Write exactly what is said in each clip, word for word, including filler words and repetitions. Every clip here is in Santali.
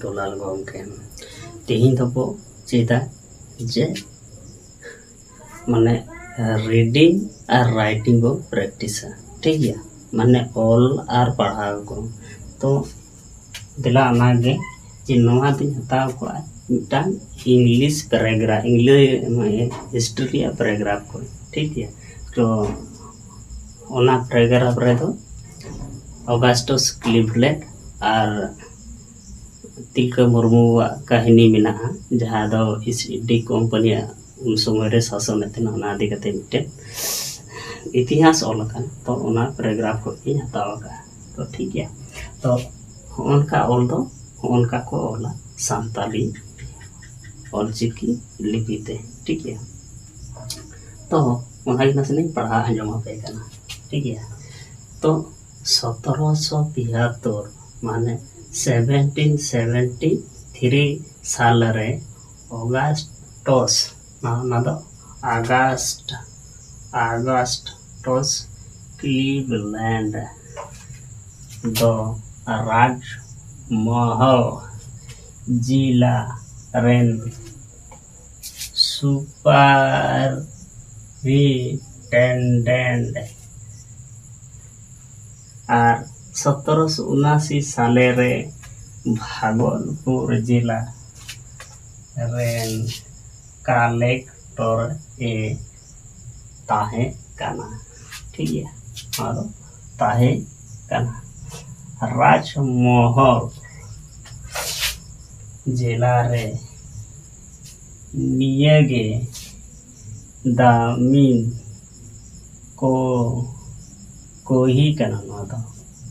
ᱫᱩᱞᱟᱞ ᱜᱚᱢᱠᱮ, ᱛᱮᱦᱮᱧ ᱫᱚᱵᱚ ᱪᱮᱫᱟ ᱡᱮ ᱢᱟᱱᱮ reading ᱟᱨ writing ᱵᱚ practiceᱟ, ᱴᱷᱤᱠ ᱜᱮᱭᱟ? ᱢᱟᱱᱮ ᱚᱞ ᱟᱨ ᱯᱟᱲᱦᱟᱣ ᱠᱚ᱾ ᱛᱚ ᱫᱮᱞᱟ ᱚᱱᱟᱜᱮ ᱡᱮ ᱱᱚᱣᱟ ᱫᱚᱧ ᱦᱟᱛᱟᱣ ᱠᱚᱜᱼᱟ ᱢᱤᱫᱴᱟᱝ English paragraph, English history ᱨᱮᱭᱟᱜ paragraph ᱠᱚ, ᱴᱷᱤᱠ ᱜᱮᱭᱟ? ᱛᱚ ᱚᱱᱟ paragraph ᱨᱮᱫᱚ ᱚᱜᱟᱥᱴᱚᱥ ᱠᱞᱤᱵᱷᱞᱮᱱᱰ ᱟᱨ ᱛᱤᱞᱠᱟᱹ ᱢᱩᱨᱢᱩᱣᱟᱜ ᱠᱟᱹᱦᱱᱤ ᱢᱮᱱᱟᱜᱼᱟ, ᱡᱟᱦᱟᱸ ᱫᱚ ᱤᱥᱴ ᱤᱱᱰᱤ ᱠᱳᱢᱯᱟᱱᱤᱭᱟᱜ ᱩᱱ ᱥᱚᱢᱚᱭ ᱨᱮ ᱥᱟᱥᱚᱱᱮᱫ ᱛᱟᱦᱮᱱᱟ, ᱚᱱᱟ ᱤᱫᱤ ᱠᱟᱛᱮ ᱢᱤᱫᱴᱮᱱ ᱤᱛᱤᱦᱟᱥ ᱚᱞ ᱟᱠᱟᱱᱟ᱾ ᱛᱚ ᱚᱱᱟ paragraph ᱠᱷᱚᱱ ᱤᱧ ᱦᱟᱛᱟᱣ ᱟᱠᱟᱫᱼᱟ᱾ ᱛᱚ ᱴᱷᱤᱠ ᱜᱮᱭᱟ, ᱛᱚ ᱦᱚᱸᱜᱼᱚ ᱱᱚᱝᱠᱟ ᱚᱞ ᱫᱚ ᱦᱚᱸᱜᱼᱚ ᱱᱚᱝᱠᱟ ᱠᱚ ᱚᱞᱟ ᱥᱟᱱᱛᱟᱞᱤ ᱚᱞᱪᱤᱠᱤ ᱞᱤᱯᱤ ᱛᱮ, ᱴᱷᱤᱠ ᱜᱮᱭᱟ? ᱛᱚ ᱚᱱᱟᱜᱮ ᱱᱟᱥᱮᱱᱟᱜ ᱤᱧ ᱯᱟᱲᱦᱟᱣ ᱟᱸᱡᱚᱢ ᱟᱯᱮ ᱠᱟᱱᱟ, ᱴᱷᱤᱠ ᱜᱮᱭᱟ? ᱛᱚ ᱥᱚᱛᱨᱚᱥᱚ ᱛᱤᱦᱟᱛᱛᱚᱨ ᱢᱟᱱᱮ ᱥᱮᱵᱷᱮᱱᱴᱤᱱ ᱥᱮᱵᱷᱮᱱᱴᱤ ᱛᱷᱨᱤ ᱥᱟᱞ ᱨᱮ ᱚᱜᱟᱥᱴᱚᱥ, ᱚᱱᱟ ᱫᱚ ᱟᱜᱟᱥᱴ, ᱟᱜᱟᱥᱴᱚᱥ ᱠᱞᱤᱵᱷᱞᱮᱱᱰ ᱫᱚ ᱨᱟᱡᱽᱢᱚᱦᱚᱞ ᱡᱤᱞᱟ ᱨᱮᱱ ᱥᱩᱯᱟᱨᱤᱱᱴᱮᱱᱰᱮᱱᱴ ᱟᱨ ᱥᱚᱛᱨᱚᱥᱚ ᱩᱱᱟᱥᱤ ᱥᱟᱞᱮ ᱨᱮ ᱵᱷᱟᱜᱚᱞᱯᱩᱨ ᱡᱮᱞᱟ ᱨᱮᱱ ᱠᱟᱞᱮᱠᱴᱚᱨ ᱮ ᱛᱟᱦᱮᱸ ᱠᱟᱱᱟ, ᱴᱷᱤᱠ ᱜᱮᱭᱟ? ᱱᱚᱣᱟ ᱫᱚ ᱛᱟᱦᱮᱸ ᱠᱟᱱᱟ᱾ ᱨᱟᱡᱽᱢᱚᱦᱚᱞ ᱡᱮᱞᱟ ᱨᱮ ᱱᱤᱭᱟᱹᱜᱮ ᱫᱟᱢᱤᱱ ᱠᱚ ᱠᱚᱦᱤ ᱠᱟᱱᱟ᱾ ᱱᱚᱣᱟ ᱫᱚ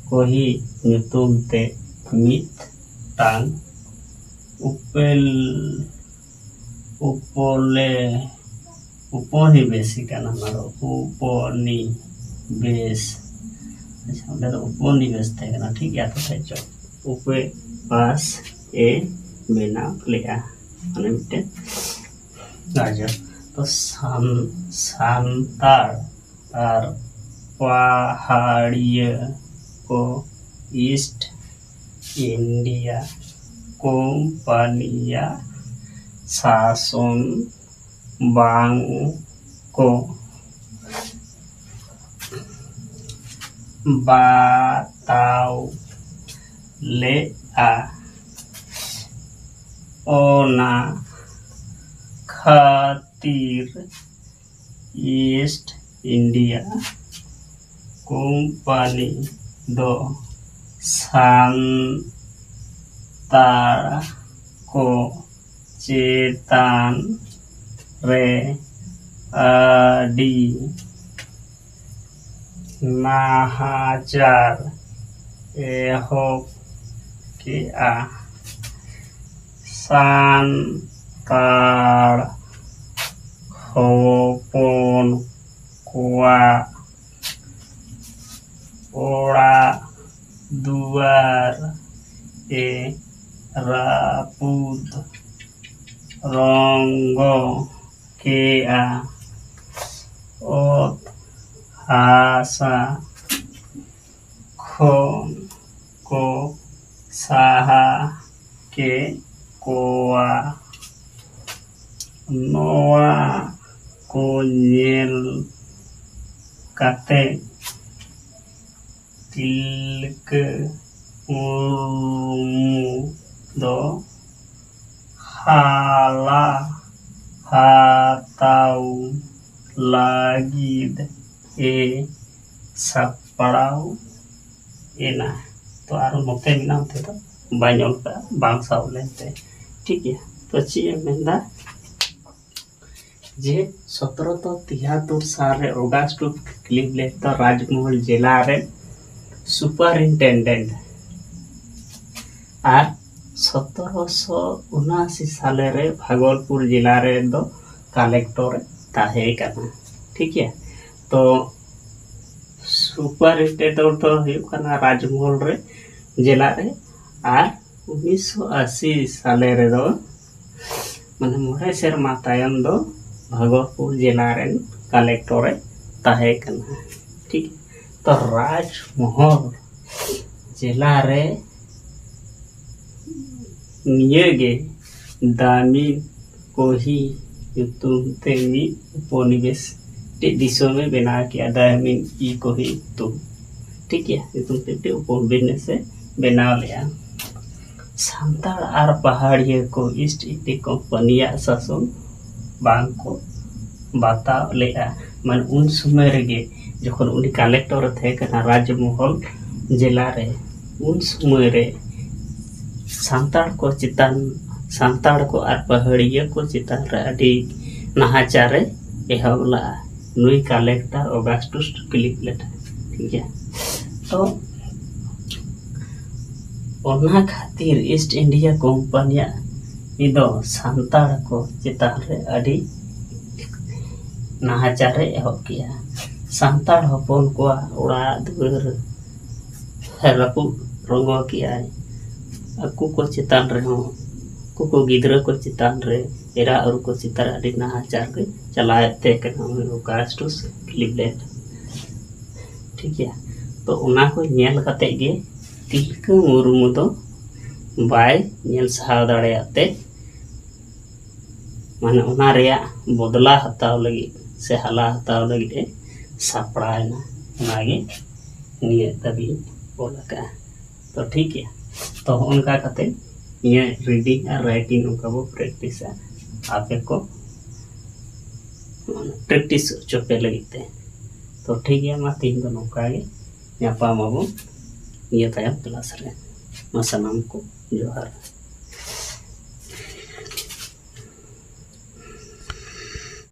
ᱠᱚᱦᱤ ᱧᱩᱛᱩᱢ ᱛᱮ ᱢᱤᱫᱴᱟᱝ ᱩᱯᱮᱞ ᱩᱯᱚᱞᱮ ᱩᱯᱚᱱᱤᱵᱮᱥᱤ ᱠᱟᱱᱟ᱾ ᱚᱱᱟ ᱫᱚ ᱩᱯᱚᱱᱤᱵᱮᱥ, ᱟᱪᱪᱷᱟ, ᱚᱸᱰᱮ ᱫᱚ ᱩᱯᱚᱱᱤᱵᱮᱥ ᱛᱟᱦᱮᱸ ᱠᱟᱱᱟ, ᱴᱷᱤᱠ ᱜᱮᱭᱟ? ᱛᱚ ᱴᱷᱤᱠ ᱪᱚ, ᱩᱯᱮᱯᱟᱥ ᱮ ᱵᱮᱱᱟᱣ ᱞᱮᱫᱼᱟ, ᱢᱟᱱᱮ ᱢᱤᱫᱴᱮᱱ ᱨᱟᱡᱽᱟ᱾ ᱛᱚ ᱥᱟᱱ ᱥᱟᱱᱛᱟᱲ ᱟᱨ ᱯᱟᱦᱟᱲᱤᱭᱟᱹ ᱠᱚ ᱤᱥᱴ ᱤᱱᱰᱤᱭᱟ ᱠᱳᱢᱯᱟᱱᱤᱭᱟᱜ ᱥᱟᱥᱚᱱ ᱵᱟᱝ ᱠᱚ ᱵᱟᱛᱟᱣ ᱞᱮᱫᱼᱟ᱾ ᱚᱱᱟ ᱠᱷᱟᱹᱛᱤᱨ ᱤᱥᱴ ᱤᱱᱰᱤᱭᱟ ᱠᱳᱢᱯᱟᱱᱤ ᱫᱚ ᱥᱟᱱᱛᱟᱲ ᱠᱚ ᱪᱮᱛᱟᱱ ᱨᱮ ᱟᱹᱰᱤ ᱱᱟᱦᱟᱪᱟᱨ ᱮᱦᱚᱵ ᱠᱮᱜᱼᱟ᱾ ᱥᱟᱱᱛᱟᱲ ᱦᱚᱯᱚᱱ ᱠᱚᱣᱟᱜ ᱚᱲᱟᱜ ᱫᱩᱣᱟᱨ ᱮ ᱨᱟᱹᱯᱩᱫ ᱨᱚᱝᱜᱚ ᱠᱮᱜᱼᱟ᱾ ᱚᱛ ᱦᱟᱥᱟ ᱠᱷᱚᱱ ᱠᱚ ᱥᱟᱦᱟ ᱠᱮᱫ ᱠᱚᱣᱟ᱾ ᱱᱚᱣᱟ ᱠᱚ ᱧᱮᱞ ᱠᱟᱛᱮ ᱛᱤᱞᱠᱟᱹ ᱢᱩᱨᱢᱩ ᱫᱚ ᱦᱟᱞᱟ ᱦᱟᱛᱟᱣ ᱞᱟᱹᱜᱤᱫ ᱮ ᱥᱟᱯᱲᱟᱣ ᱮᱱᱟ᱾ ᱛᱚ ᱟᱨ ᱱᱚᱛᱮ ᱢᱮᱱᱟᱜᱼᱟ, ᱚᱱᱛᱮ ᱫᱚ ᱵᱟᱹᱧ ᱚᱞ ᱠᱟᱜᱼᱟ, ᱵᱟᱝ ᱥᱟᱵ ᱞᱮᱱᱛᱮ᱾ ᱴᱷᱤᱠ ᱜᱮᱭᱟ, ᱛᱚ ᱪᱮᱫ ᱮ ᱢᱮᱱᱫᱟ ᱡᱮ ᱥᱚᱛᱨᱚᱥᱚ ᱛᱤᱦᱟᱛᱛᱚᱨ ᱥᱟᱞ ᱨᱮ ᱚᱜᱟᱥᱴ ᱠᱞᱤᱵᱞᱮᱱᱰ ᱫᱚ ᱨᱟᱡᱽᱢᱚᱦᱚᱞ ᱡᱮᱞᱟ ᱨᱮ ᱥᱩᱯᱟᱨᱤᱱᱴᱮᱱᱰᱮᱱᱴ ᱟᱨ ᱥᱚᱛᱨᱚᱥᱚ ᱩᱱᱟᱥᱤ ᱥᱟᱞᱮ ᱨᱮ ᱵᱷᱟᱜᱚᱞᱯᱩᱨ ᱡᱮᱞᱟ ᱨᱮ ᱫᱚ ᱠᱟᱞᱮᱠᱴᱚᱨ ᱮ ᱛᱟᱦᱮᱸ ᱠᱟᱱᱟ᱾ ᱴᱷᱤᱠ ᱜᱮᱭᱟ, ᱛᱚ ᱥᱩᱯᱟᱨᱤᱱᱴᱮᱱᱰᱮᱱᱴ ᱫᱚ ᱦᱩᱭᱩᱜ ᱠᱟᱱᱟ ᱨᱟᱡᱽᱢᱚᱦᱚᱞ ᱨᱮ, ᱡᱮᱞᱟ ᱨᱮ, ᱟᱨ ᱩᱱᱤᱥᱥᱚ ᱟᱥᱤ ᱥᱟᱞᱮ ᱨᱮᱫᱚ ᱢᱟᱱᱮ ᱢᱚᱬᱮ ᱥᱮᱨᱢᱟ ᱛᱟᱭᱚᱢ ᱫᱚ ᱵᱷᱟᱜᱚᱞᱯᱩᱨ ᱡᱮᱞᱟ ᱨᱮᱱ ᱠᱟᱞᱮᱠᱴᱚᱨ ᱮ ᱛᱟᱦᱮᱸ ᱠᱟᱱᱟ᱾ ᱴᱷᱤᱠ, ᱛᱚ ᱨᱟᱡᱽᱢᱚᱦᱚᱞ ᱡᱮᱞᱟ ᱨᱮ ᱱᱤᱭᱟᱹ ᱜᱮ ᱫᱟᱢᱤᱱ ᱠᱳᱦᱤ ᱧᱩᱛᱩᱢ ᱛᱮ ᱢᱤᱫ ᱩᱯᱚᱱᱤᱵᱮᱥ ᱢᱤᱫᱴᱮᱡ ᱫᱤᱥᱚᱢᱮ ᱵᱮᱱᱟᱣ ᱠᱮᱜᱼᱟ, ᱫᱟᱢᱤᱱ ᱤ ᱠᱳᱦᱤ ᱧᱩᱛᱩᱢ᱾ ᱴᱷᱤᱠ ᱜᱮᱭᱟ, ᱧᱩᱛᱩᱢ ᱛᱮ ᱢᱤᱫᱴᱮᱡ ᱩᱯᱚᱱᱤᱵᱮᱥ ᱮ ᱵᱮᱱᱟᱣ ᱞᱮᱜᱼᱟ᱾ ᱥᱟᱱᱛᱟᱲ ᱟᱨ ᱯᱟᱦᱟᱲᱤᱭᱟᱹ ᱠᱚ ᱤᱥᱴ ᱤᱱᱰᱤᱭᱟ ᱠᱳᱢᱯᱟᱱᱤᱭᱟᱜ ᱥᱟᱥᱚᱱ ᱵᱟᱝ ᱠᱚ ᱵᱟᱛᱟᱣ ᱞᱮᱜᱼᱟ᱾ ᱢᱟᱱᱮ ᱩᱱ ᱥᱚᱢᱚᱭ ᱨᱮᱜᱮ ᱡᱚᱠᱷᱚᱱ ᱩᱱᱤ ᱠᱟᱞᱮᱠᱴᱚᱨ ᱮ ᱛᱟᱦᱮᱸ ᱠᱟᱱᱟ ᱨᱟᱡᱽᱢᱚᱦᱚᱞ ᱡᱮᱞᱟ ᱨᱮ, ᱩᱱ ᱥᱚᱢᱚᱭ ᱨᱮ ᱥᱟᱱᱛᱟᱲ ᱠᱚ ᱪᱮᱛᱟᱱ, ᱥᱟᱱᱛᱟᱲ ᱠᱚ ᱟᱨ ᱯᱟᱦᱟᱲᱤᱭᱟᱹ ᱠᱚ ᱪᱮᱛᱟᱱ ᱨᱮ ᱟᱹᱰᱤ ᱱᱟᱦᱟᱪᱟᱨ ᱮ ᱮᱦᱚᱵ ᱞᱮᱜᱼᱟ, ᱱᱩᱭ ᱠᱟᱞᱮᱠᱴᱚᱨ ᱚᱜᱟᱥᱴᱩᱥ ᱠᱞᱤᱵᱞᱮᱴ᱾ ᱴᱷᱤᱠ ᱜᱮᱭᱟ, ᱛᱚ ᱚᱱᱟ ᱠᱷᱟᱹᱛᱤᱨ ᱤᱥᱴ ᱤᱱᱰᱤᱭᱟ ᱠᱳᱢᱯᱟᱱᱤᱭᱟᱜ ᱫᱚ ᱥᱟᱱᱛᱟᱲ ᱠᱚ ᱪᱮᱛᱟᱱ ᱨᱮ ᱟᱹᱰᱤ ᱱᱟᱦᱟᱪᱟᱨ ᱮ ᱮᱦᱚᱵ ᱠᱮᱜᱼᱟ᱾ ᱥᱟᱱᱛᱟᱲ ᱦᱚᱯᱚᱱ ᱠᱚᱣᱟᱜ ᱚᱲᱟᱜ ᱫᱩᱣᱟᱹᱨ ᱨᱟᱹᱯᱩᱫ ᱨᱚᱸᱜᱚ ᱠᱮᱜᱼᱟᱭ᱾ ᱟᱠᱚ ᱠᱚ ᱪᱮᱛᱟᱱ ᱨᱮᱦᱚᱸ, ᱟᱠᱚ ᱠᱚ ᱜᱤᱫᱽᱨᱟᱹ ᱠᱚ ᱪᱮᱛᱟᱱ ᱨᱮ, ᱮᱨᱟ ᱩᱨᱩ ᱠᱚ ᱪᱮᱛᱟᱱ ᱨᱮ ᱟᱹᱰᱤ ᱱᱟᱦᱟᱪᱟᱨ ᱜᱮ ᱪᱟᱞᱟᱣᱮᱫ ᱛᱟᱦᱮᱸ ᱠᱟᱱᱟ ᱩᱱᱤ ᱚᱜᱟᱥᱴᱩᱥ ᱠᱞᱤᱵᱞᱮᱱᱰ᱾ ᱴᱷᱤᱠ ᱜᱮᱭᱟ, ᱛᱚ ᱚᱱᱟ ᱠᱚ ᱧᱮᱞ ᱠᱟᱛᱮ ᱜᱮ ᱛᱤᱞᱠᱟᱹ ᱢᱩᱨᱢᱩ ᱫᱚ ᱵᱟᱭ ᱧᱮᱞ ᱥᱟᱦᱟᱣ ᱫᱟᱲᱮᱭᱟᱜ ᱛᱮ, ᱢᱟᱱᱮ ᱚᱱᱟ ᱨᱮᱭᱟᱜ ᱵᱚᱫᱞᱟ ᱦᱟᱛᱟᱣ ᱞᱟᱹᱜᱤᱫ ᱥᱮ ᱦᱟᱞᱟ ᱦᱟᱛᱟᱣ ᱞᱟᱹᱜᱤᱫ ᱮ ᱥᱟᱯᱲᱟᱣ ᱮᱱᱟ᱾ ᱚᱱᱟᱜᱮ ᱱᱤᱭᱟᱹ ᱫᱟᱹᱵᱤ ᱤᱧ ᱚᱞ ᱟᱠᱟᱫᱼᱟ᱾ ᱛᱚ ᱴᱷᱤᱠ ᱜᱮᱭᱟ, ᱛᱚ ᱚᱱᱠᱟ ᱠᱟᱛᱮ ᱤᱧᱟᱹᱜ ᱨᱤᱰᱤᱝ ᱟᱨ ᱨᱟᱭᱴᱤᱝ ᱚᱱᱠᱟ ᱵᱚ ᱯᱨᱮᱠᱴᱤᱥᱟ, ᱟᱯᱮ ᱠᱚ ᱯᱨᱮᱠᱴᱤᱥ ᱦᱚᱪᱚ ᱯᱮ ᱞᱟᱹᱜᱤᱫ ᱛᱮ᱾ ᱛᱚ ᱴᱷᱤᱠ ᱜᱮᱭᱟ, ᱢᱟ ᱛᱮᱦᱮᱧ ᱫᱚ ᱱᱚᱝᱠᱟ ᱜᱮ, ᱧᱟᱯᱟᱢ ᱟᱵᱚᱱ ᱱᱤᱭᱟᱹ ᱛᱟᱭᱚᱢ ᱠᱞᱟᱥ ᱨᱮ᱾ ᱢᱟ ᱥᱟᱱᱟᱢ ᱠᱚ ᱡᱚᱦᱟᱨ᱾